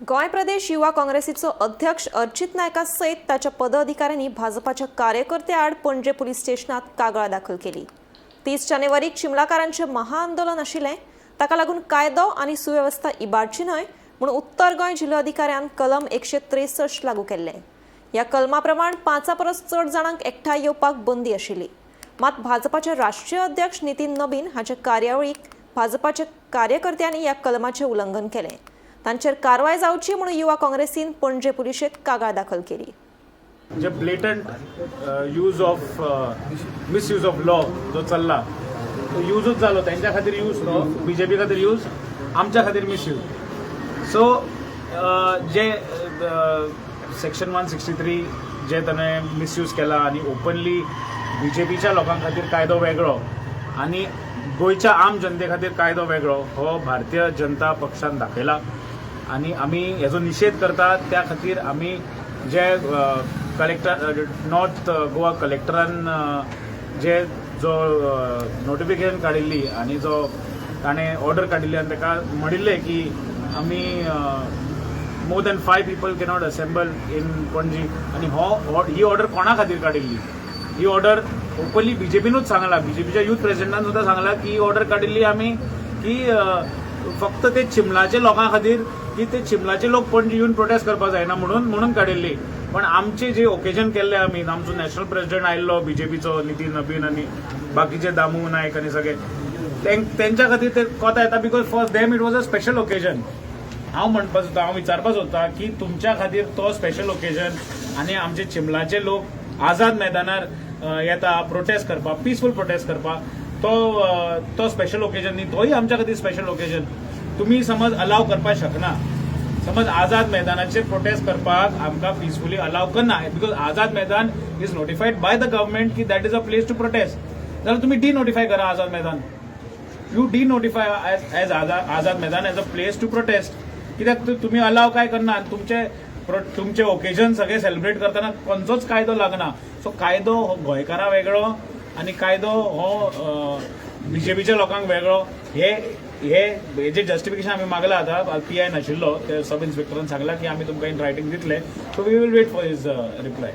गोंय प्रदेश युवा काँग्रेसीचो अध्यक्ष अर्चित नायका सयत ताच्या पदाधिकाऱ्यांनी भाजपाच्या कार्यकर्त्या आड पणजे पुलीस स्टेशनात कागाळ दाखल केली. 30 जानेवारीक चिमलाकारांचें महाआंदोलन आशिल्लें. ताका लागून कायदो आनी सुवेवस्था इबाडची न्हय म्हूण उत्तर गोंय जिल्लोधिकाऱ्यान कलम 163 लागू केल्लें. ह्या कलमा प्रमाण 5 परस चड जाणांक एकठांय येवपाक बंदी आशिल्ली. मात भाजपाचे राष्ट्रीय अध्यक्ष नितीन नबीन हाच्या कार्यावळीक भाजपाच्या कार्यकर्त्यांनी ह्या कलमाचें उल्लंघन केलें. तांचेर कारवाय जावची म्हणून युवा काँग्रेसीन पणजे पुलिशेंत कागाळ दाखल केली. जे blatant use of misuse of law जो चल्ला, तो युजूच जालो. तेंच्या खातीर यूज, तो बीजेपी खातीर यूज, आमच्या खातीर मिसयूज. सो जे सेक्शन 163 जे ताणें मिसयूज केला आनी ओपनली बीजेपीच्या लोकां खातीर कायदो वेगळो आनी गोंयच्या आम जनते खातीर कायदो वेगळो, हो भारतीय जनता पक्षान दाखयला आनी आमी हेजो निशेध करतात. त्या खातीर आमी जे कलेक्टर, नॉर्थ गोवा कलेक्टरान जे जो नोटिफिकेशन काडिल्ली आनी जो ताणें ऑर्डर काडिल्ली आनी ताका म्हणिल्लें की आमी more than five people cannot assemble in Panaji, आनी हो ही ऑर्डर कोणा खातीर काडिल्ली? ही ऑर्डर ओपनली बीजेपीनूच सांगला, बीजेपीच्या युथ प्रेसिडेंटान सुद्दां सांगला की ही ऑर्डर काडिल्ली आमी की फक्त ते चिमलाचे लोकां खातीर, की ते चिमलाचे लोक पणजी येवन प्रोटेस्ट करपाक जायना म्हणून काडिल्ली. पण आमचे जे ओकेजन केल्ले आमी, आमचो नॅशनल प्रेसिडेंट आयिल्लो बीजेपीचो नितीन नबीन आनी बाकीचे दामू नायक आनी सगळे, तेंच्या खातीर ते कोता येता, because for them it was a special occasion. हांव म्हणपा सोदता, हांव विचारपा सोदता की तुमच्या खातीर तो स्पेशल ओकेजन आनी आमचे चिमलाचे लोक आझाद मैदानार येता प्रोटेस्ट करपाक, पिसफूल प्रोटेस्ट करपाक, तो स्पेशल ओकेजन न्ही? तोय आमच्या खातीर स्पेशल ओकेजन. तुमी समज अलाव करपाक शकना, समज आझाद मैदानाचेर प्रोटेस्ट करपाक आमकां पिसफुली अलाव करना, because Azad Maidan is notified by the government की that is a place to protest, जाल्यार तुमी डिनोटिफाय करा Azad Maidan. You denotify as Azad Maidan as a place to protest. कित्याक तुमी अलाव काय करना आनी तुमचे ओकेजन सगळे सेलिब्रेट करतना खंयचोच कायदो लागना. सो कायदो हो गोंयकारां वेगळो आनी कायदो हो बीजेपीच्या लोकांक वेगळो, हे हे हेजे जस्टिफिकेशन आमी मागला. आतां पीआय नाशिल्लो, ते सब इन्स्पेक्टरान सांगला की आमी तुमकां इन रायटींग दितले. So we will wait for his reply.